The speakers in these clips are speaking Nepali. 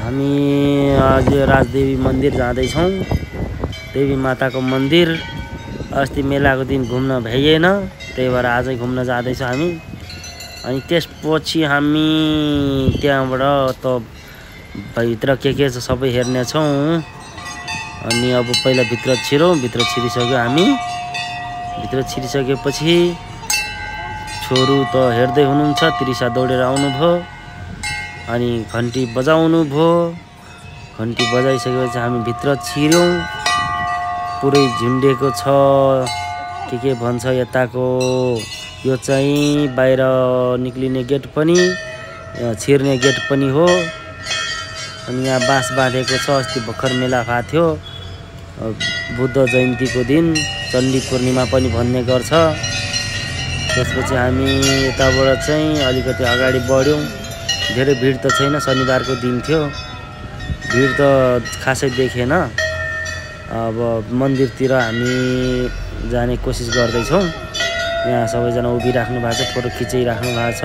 हामी आज राजदेवी मन्दिर जाँदैछौँ। देवी माताको मन्दिर। अस्ति मेलाको दिन घुम्न भ्याइएन, त्यही भएर आजै घुम्न जाँदैछौँ हामी। अनि त्यसपछि हामी त्यहाँबाट त भित्र के छ सबै हेर्नेछौँ। अनि अब पहिला भित्र छिरौँ। भित्र छिरिसक्यो हामी। भित्र छिरिसकेपछि छोरू त हेर्दै हुनुहुन्छ। त्रिसा दौडेर आउनुभयो अनि घन्टी बजाउनु भयो। घन्टी बजाइसकेपछि हामी भित्र छिर्यौँ। पुरै झुन्डेको छ के भन्छ यताको। यो चाहिँ बाहिर निक्लिने गेट पनि छिर्ने गेट पनि हो। अनि यहाँ बाँस बाँधेको छ। अस्ति भर्खर मेला भएको थियो बुद्ध जयन्तीको दिन, चण्डी पूर्णिमा पनि भन्ने गर्छ। त्यसपछि हामी यताबाट चाहिँ अलिकति अगाडि बढ्यौँ। धेरै भिड त छैन, शनिबारको दिन थियो, भिड त खासै देखेन। अब मन्दिरतिर हामी जाने कोसिस गर्दैछौँ। यहाँ सबैजना उभिराख्नु भएको छ, फोटो खिचिराख्नु भएको छ।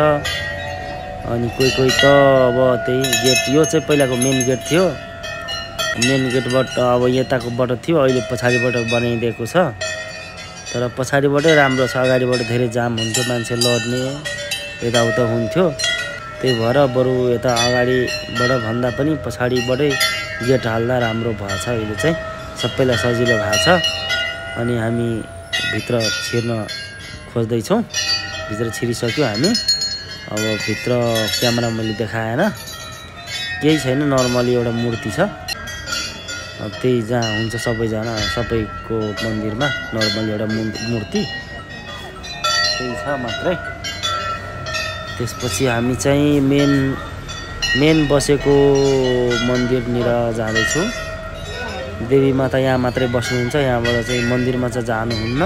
अनि कोही त अब त्यही गेट, यो चाहिँ पहिलाको मेन गेट थियो। मेन गेटबाट अब यताकोबाट थियो, अहिले पछाडिबाट बनाइदिएको छ। तर पछाडिबाटै राम्रो छ, अगाडिबाट धेरै जाम हुन्थ्यो, मान्छे लड्ने यताउता हुन्थ्यो। त्यही भएर बरु यता अगाडिबाट भन्दा पनि पछाडिबाटै गेट हाल्दा राम्रो भएछ। अहिले चाहिँ सबैलाई सजिलो भएको छ। अनि हामी भित्र छिर्न खोज्दैछौँ। भित्र छिरिसक्यो हामी। अब भित्र क्यामेरा मैले देखाएन, केही छैन, नर्मली एउटा मूर्ति छ। अब त्यही जहाँ हुन्छ सबैजना सबैको मन्दिरमा नर्मली एउटा मूर्ति त्यही छ मात्रै। त्यसपछि हामी चाहिँ मेन बसेको मन्दिरनिर जाँदैछौँ। देवी माता यहाँ मात्रै बस्नुहुन्छ, यहाँबाट चाहिँ मन्दिरमा चाहिँ जानुहुन्न।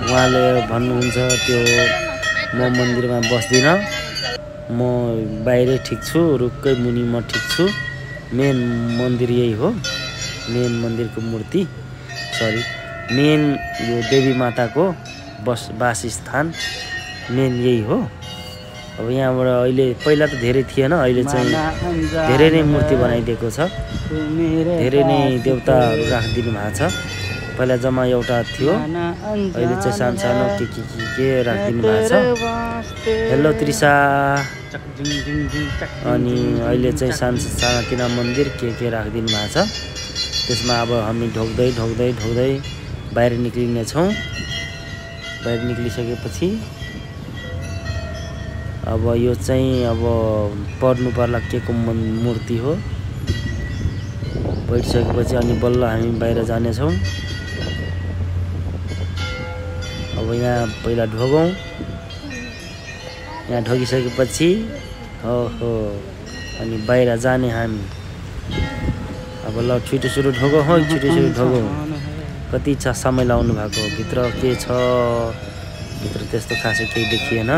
उहाँले भन्नुहुन्छ त्यो म मन्दिरमा बस्दिनँ, म बाहिरै ठिक छु, रुखकै मुनि म ठिक छु। मेन मन्दिर यही हो, मेन मन्दिरको मूर्ति मेन यो देवी माताको वासस्थान मेन यही हो। अब यहाँबाट अहिले पहिला त धेरै थिएन, अहिले चाहिँ धेरै नै मूर्ति बनाइदिएको छ। धेरै नै देवताहरू राखिदिनु भएको छ। पहिला जम्मा एउटा थियो, अहिले चाहिँ सानो सानो के राखिदिनु भएको छ। हेलो त्रिसा। अनि अहिले चाहिँ सानातिना मन्दिर के राखिदिनु भएको छ। त्यसमा अब हामी ढोक्दै बाहिर निक्लिनेछौँ। बाहिर निक्लिसकेपछि अब यो चाहिँ अब पढ्नु पर्ला के को मूर्ति हो। बैठिसकेपछि अनि बल्ल हामी बाहिर जानेछौँ। अब यहाँ पहिला ढोगौँ। यहाँ ढोगिसकेपछि हो अनि बाहिर जाने हामी। अब ल छिटो ढोगौँ, छिटो ढोगौँ। कति छ समय लाउनु भएको। भित्र के छ, भित्र त्यस्तो खासै केही देखिएन।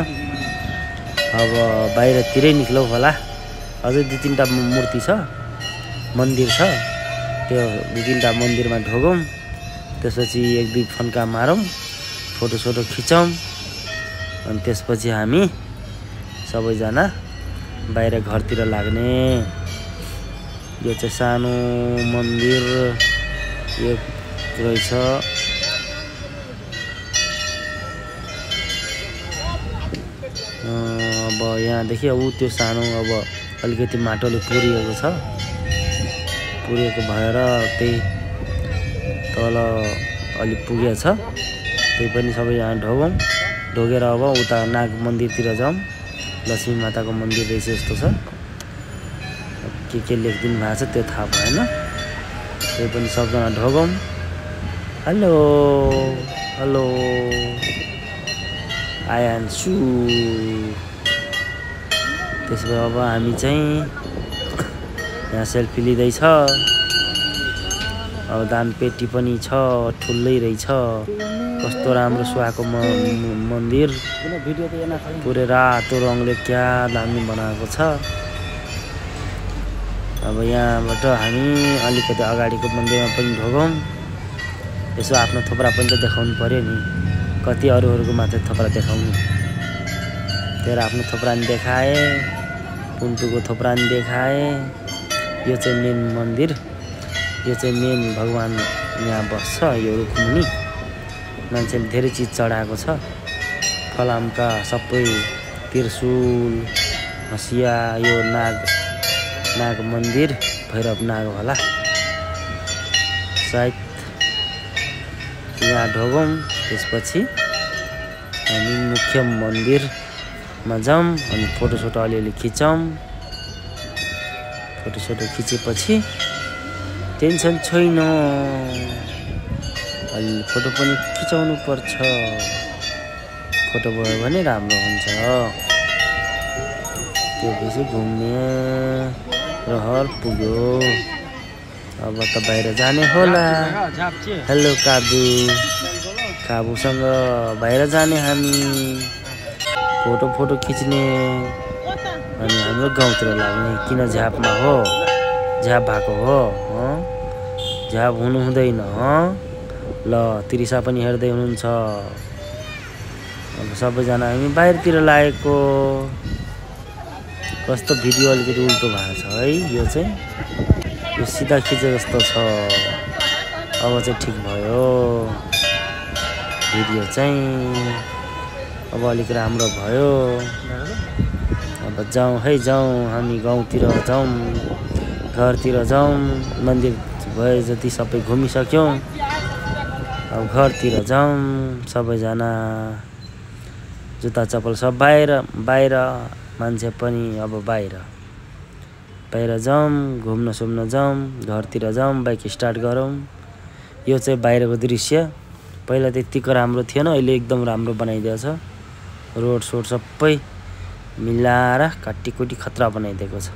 अब बाहिरतिरै निक्लौँ होला। अझै 2-3टा मूर्ति छ, मन्दिर छ, त्यो 2-3टा मन्दिरमा ढोगौँ। त्यसपछि 1-2 फन्का मारौँ, फोटो खिचौँ। अनि त्यसपछि हामी सबैजना बाहिर घरतिर लाग्ने। यो चाहिँ सानो मन्दिर यो रहेछ। अब यहाँदेखि ऊ त्यो सानो अब अलिकति माटोले पुरिएको छ, पुरिएको भएर त्यही तल अलि पुगेछ। त्यही पनि सबैजना ढोगेर अब उता नाग मन्दिरतिर जाउँ। लक्ष्मी माताको मन्दिर रहेछ जस्तो छ। के लेखिदिनु भएको छ त्यो थाहा भएन। त्यही पनि सबजना ढोगौँ। हेलो आयान्छु। त्यसो भए अब हामी चाहिँ यहाँ सेल्फी लिँदैछ। अब दान पेटी पनि छ, ठुलै रहेछ। कस्तो राम्रो सुहाएको मन्दिर, पुरै रातो रङले क्या दामी बनाएको छ। अब यहाँबाट हामी अलिकति अगाडिको मन्दिरमा पनि ढोगौँ। यसो आफ्नो थोपरा पनि त देखाउनु पर्यो नि। कति अरूहरूको मात्रै थोपरा देखाउनु। तेरो आफ्नो थोपरा नि देखाए। पुन्तुको थोप्रा नि देखाए। यो चाहिँ मेन मन्दिर, यो चाहिँ मेन भगवान यहाँ बस्छ। यो रुखमुनि मान्छेले धेरै चिज चढाएको छ, फलामका सबै, त्रिशूल, हँसिया। यो नाग मन्दिर, भैरव नाग होला सायद। यहाँ ढोगौँ, त्यसपछि हामी मुख्य मन्दिरमा जाऊँ अनि फोटोसोटो अलिअलि खिचौँ। फोटोसोटो खिचेपछि टेन्सन छैन, अलि फोटो पनि खिचाउनु पर्छ। फोटो भयो भने राम्रो हुन्छ। त्यसपछि घुम्ने रहर पुग्यो। अब त बाहिर जाने होला। हेलो काबुसँग बाहिर जाने हामी, फोटो खिच्ने अनि हाम्रो गाउँतिर लाग्ने। किन झ्यापमा हो, झ्याप भएको हो, झ्याप हुनु हुँदैन। ल त्रिसा पनि हेर्दै हुनुहुन्छ। अब सबैजना हामी बाहिरतिर लागेको। कस्तो भिडियो अलिकति उल्टो भएको छ है। यो चाहिँ यो सिधा खिचे जस्तो छ। अब चाहिँ ठिक भयो भिडियो चाहिँ। अब अलिक राम्रो भयो। अब जाउँ है, जाउँ हामी गाउँतिर जाउँ, घरतिर जाउँ। मन्दिर भयो जति सबै घुमिसक्यौँ। अब घरतिर जाउँ सबैजना। जुत्ता चप्पल सब बाहिर मान्छे पनि अब बाहिर जाउँ, घुम्न जाउँ, घरतिर जाउँ, बाइक स्टार्ट गरौँ। यो चाहिँ बाहिरको दृश्य। पहिला त्यतिको राम्रो थिएन, अहिले एकदम राम्रो बनाइदिएको छ। रोड सोड सबै मिलाएर काटीकुटी खतरा बनाइदिएको छ।